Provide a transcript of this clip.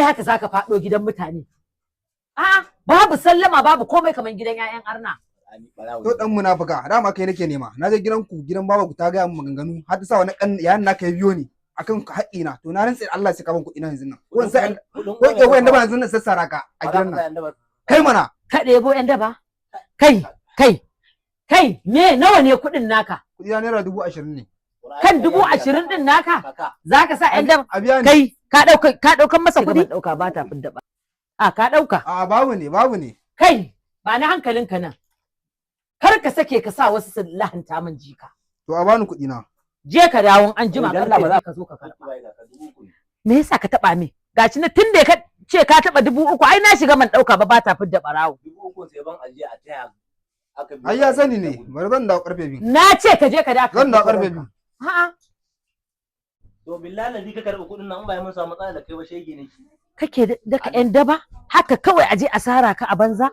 Haka zaka faɗo gidan mutane? A'a, babu sallama, babu komai, kamar gidan 'ya'yan arna. To, dan munafuka, dama kai nake nema. Na je gidanku, gidan babu, ta gaya min maganganu har ta sa wani kan yayan naka ya biyo ni akan haƙƙina. To, na rantse da Allah sai ka ban kuɗi na yanzu nan. Ko in sai ko ke wayan da ba yanzu nan sassara ka a gidan nan. Kai mana. Ka ɗebo 'yan daba? Kai, kai, kai, me nawa ne kuɗin naka? Kuɗi na ₦20,000 ne. Kan 20,000 ɗin naka zaka sa 'yan daba? A biya ni. Kai, ka ɗauka, ka ɗaukan masa kuɗi? Ɗauka ba ta fidda ba. A ka ɗauka. A babu ne, babu ne. Kai, ba na hankalinka nan. Kar ka sake ka sa wasu su lahanta min jika. To, a bani kuɗi na. Je ka dawo an jima Idan Allah ba za karfe ka zo ka karɓa. Me yasa ka taɓa min? Gashi na tun da ka ce ka taɓa 3,000, ai na shiga man ɗauka ba, ba ta fidda ɓarawo. 3,000 sai ban ajiya a taya aka biyo. Ai ya sani ne. Bari zan dawo karfe 2. Na ce ka je ka dawo. Zan dawo karfe 2. A'a. To, billahi lazi ka karɓi kuɗin nan, in ba mun samu matsala da kai ba, shege ne ki. Kake daka 'yan daba haka kawai aje asara ka a banza.